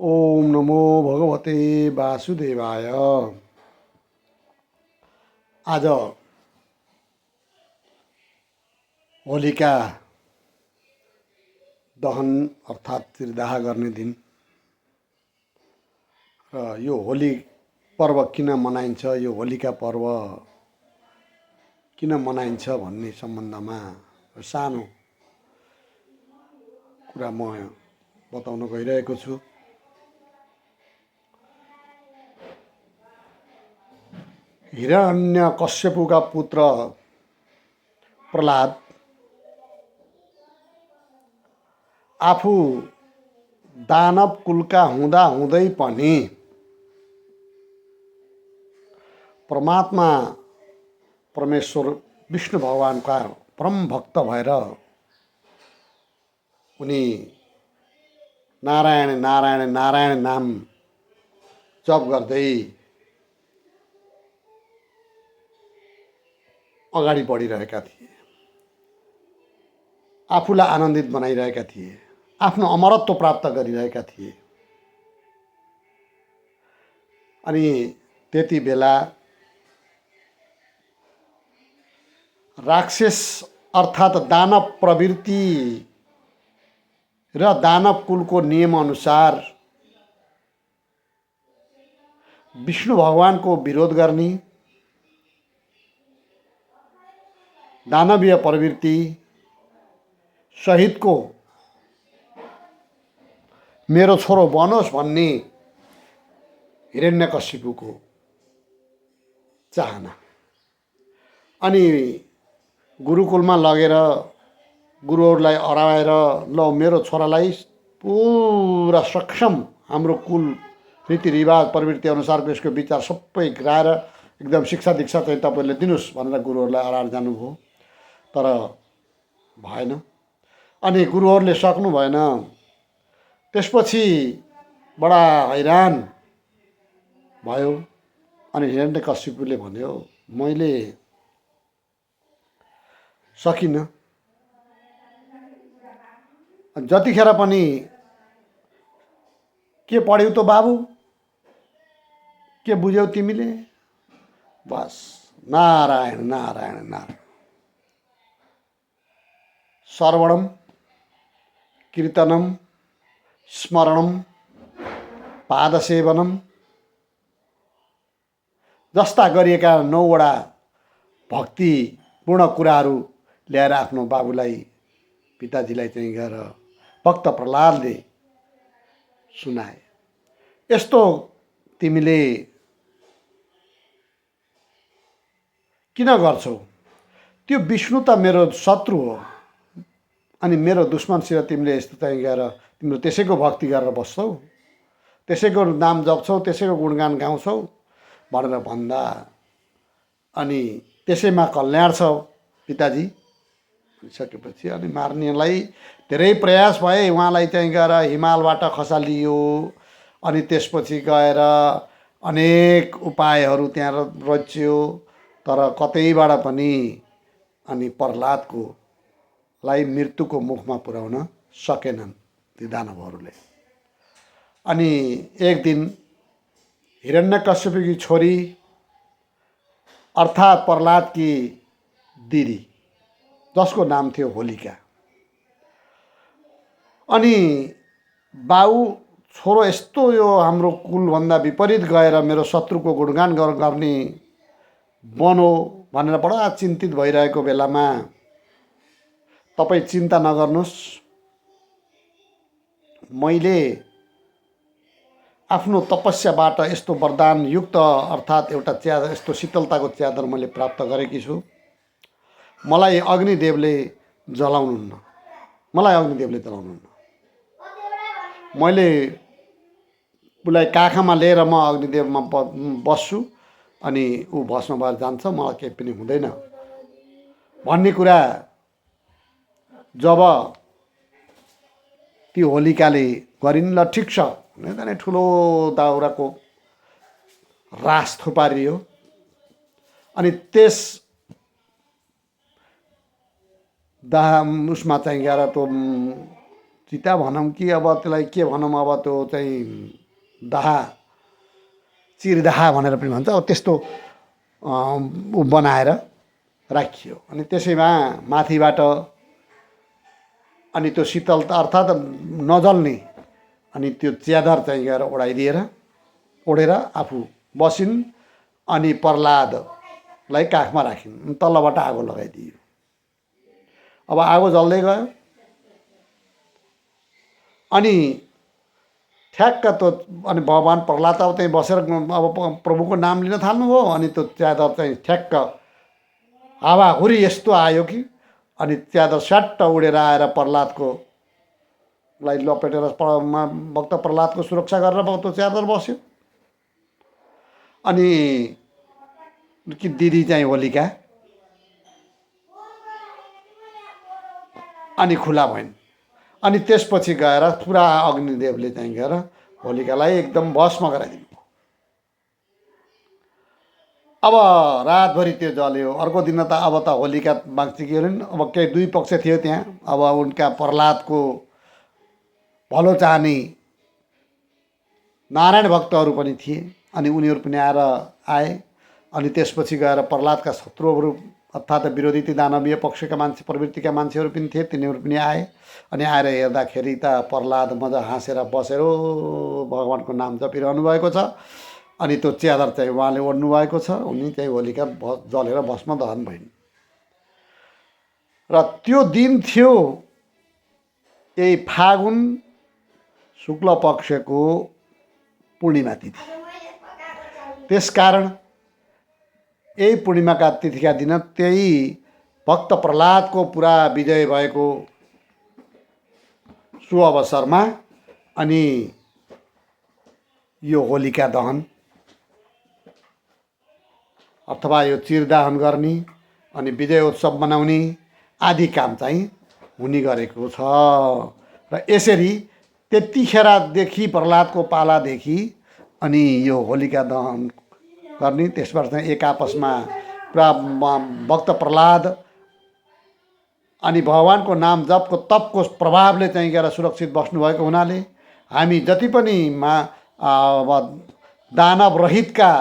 ओम नमो भगवते वासुदेवाय। आज होलिका दहन अर्थात् त्रिदाह गर्ने दिन र यो होली पर्व किन मनाइन्छ, यो होलिका पर्व किन मनाइन्छ भन्ने सम्बन्धमा सानो कुरा म बताउन गइरहेको छु। हिरण्यकश्यपुका पुत्र प्रहलाद आफू दानव कुलका हुँदा हुँदै पनि परमात्मा परमेश्वर विष्णु भगवानका परम भक्त भएर उनी नारायण नारायण नारायण नाम जप गर्दै अगाडि बढिरहेका थिए। आफूलाई आनन्दित बनाइरहेका थिए, आफ्नो अमरत्व प्राप्त गरिरहेका थिए। अनि त्यति बेला राक्षस अर्थात् दानव प्रवृत्ति र दानव कुलको नियम अनुसार विष्णु भगवानको विरोध गर्ने दानवीय प्रवृत्ति सहितको मेरो छोरो बनोस् भन्ने हिरण्यकशिपुको चाहना। अनि गुरुकुलमा लगेर गुरुहरूलाई हराएर ल मेरो छोरालाई पुरा सक्षम हाम्रो कुल रीतिरिवाज प्रवृत्ति अनुसारको यसको विचार सबै गराएर एकदम शिक्षा दीक्षा चाहिँ तपाईँले दिनुहोस् भनेर गुरुहरूलाई हराएर जानुभयो। तर भएन। अनि गुरुहरूले सक्नु भएन। त्यसपछि बडा हैरान भयो। अनि हिरण्यकशिपुले भन्यो मैले सकिनँ। जतिखेर पनि के पढ्यौ त बाबु, के बुझ्यौ तिमीले? बस नारायण नारायण नारायण, श्रवणम कीर्तनम स्मरणम पादसेवनम जस्ता गरिएका 9वटा भक्तिपूर्ण कुराहरू ल्याएर आफ्नो बाबुलाई पिताजीलाई चाहिँ गएर भक्त प्रहलादले सुनाए। यस्तो तिमीले किन गर्छौ? त्यो विष्णु त मेरो शत्रु हो। अनि मेरो दुश्मनसित तिमीले यस्तो चाहिँ गएर तिम्रो त्यसैको भक्ति गरेर बस्छौ, त्यसैको नाम जप्छौ, त्यसैको गुणगान गाउँछौ भनेर भन्दा अनि त्यसैमा कल्याण छ पिताजी सकेपछि अनि मार्नेलाई धेरै प्रयास भए। उहाँलाई चाहिँ गएर हिमालबाट खसालियो। अनि त्यसपछि गएर अनेक उपायहरू त्यहाँ रच्यो, तर कतैबाट पनि अनि प्रहलादको लाई मृत्युको मुखमा पुर्याउन सकेनन् ती दानवहरूले। अनि एक दिन हिरण्यकश्यपकी छोरी अर्थात् प्रहलादकी दिदी जसको नाम थियो होलिका, अनि बाउ छोरो यस्तो यो हाम्रो कुलभन्दा विपरीत गएर मेरो शत्रुको गुणगान गर्ने बनो भनेर बडा चिन्तित भइरहेको बेलामा तपाईँ चिन्ता नगर्नुहोस्, मैले आफ्नो तपस्याबाट यस्तो वरदान युक्त अर्थात् एउटा च्यादर, यस्तो शीतलताको च्यादर मैले प्राप्त गरेकी छु। मलाई अग्निदेवले जलाउनुहुन्न, मलाई अग्निदेवले जलाउनुहुन्न। मैले उसलाई काखमा लिएर म अग्निदेवमा बस्छु अनि ऊ भस्म भएर जान्छ, मलाई केही पनि हुँदैन भन्ने कुरा जब ती होलिकाले गरिन्। ल ठिक छ भने ठुलो दाउराको रास थुपारियो। अनि त्यस उसमा चाहिँ गएर त्यो चिता भनौँ कि अब त्यसलाई के भनौँ, अब त्यो चाहिँ दाहा चिरदाहा भनेर पनि भन्छ, अब त्यस्तो ऊ बनाएर राखियो। अनि त्यसैमा माथिबाट अनि त्यो शीतलता अर्थात् नजल्ने अनि त्यो च्यादर चाहिँ गएर ओढेर आफू बसिन्। अनि प्रह्लादलाई काखमा राखिन्, तल्लोबाट आगो लगाइदियो। अब आगो जल्दै गयो अनि ठ्याक्क त्यो अनि भगवान् प्रह्लाद अब त्यहीँ बसेर अब प्रभुको नाम लिन थाल्नुभयो। अनि त्यो च्यादर चाहिँ ठ्याक्क हावाहुरी यस्तो आयो कि अनि च्यादर स्याट्ट उडेर आएर प्रह्लादको लाई लपेटेर भक्त प्रह्लादको सुरक्षा गरेर त्यो च्यादर बस्यो। अनि कि दिदी चाहिँ होलिका अनि खुला भइन्। अनि त्यसपछि गएर पुरा अग्निदेवले चाहिँ गएर होलिकालाई एकदम भस्म गराइदिनु। अब रातभरि त्यो जल्यो। अर्को दिन त अब त होलिका बाँच्ची गइन्। अब केही दुई पक्ष थियो त्यहाँ। अब उनका प्रह्लादको भलो चाहने नारायण भक्तहरू पनि थिए। अनि उनीहरू पनि आए। अनि त्यसपछि गएर प्रह्लादका शत्रुहरू अर्थात् विरोधी ती दानवीय पक्षका मान्छे प्रवृत्तिका मान्छेहरू पनि थिए, तिनीहरू पनि आए। अनि आएर हेर्दाखेरि त प्रह्लाद मजा हाँसेर बसेर भगवानको नाम जपिरहनु भएको छ। अनि त्यो च्यादर चाहिँ उहाँले ओढ्नु भएको छ। उनी चाहिँ होलिका जलेर भस्म दहन भइन्। र त्यो दिन थियो यही फागुन शुक्ल पक्षको पूर्णिमा तिथि। त्यसकारण यही पूर्णिमाका तिथिका दिन त्यही भक्त प्रह्लादको पुरा विजय भएको सु अवसरमा अनि यो होलिका दहन अथवा यो चिरदाहन गर्ने अनि विजय उत्सव मनाउने आदि काम चाहिँ हुने गरेको छ। र यसरी त्यतिखेरदेखि प्रह्लादको पालादेखि अनि यो होलिका दहन गर्ने, त्यसबाट चाहिँ एक आपसमा पुरा भक्त प्रह्लाद अनि भगवानको नाम जपको तपको प्रभावले चाहिँ गएर सुरक्षित बस्नुभएको हुनाले हामी जति पनि दानव रहितका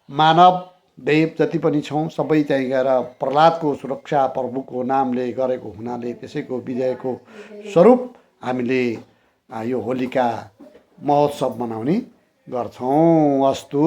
मानव देव जति पनि छौँ सबै चाहिँ गएर प्रह्लादको सुरक्षा प्रभुको नामले गरेको हुनाले त्यसैको विजयको स्वरूप हामीले यो होलिका महोत्सव मनाउने गर्छौँ। अस्तु।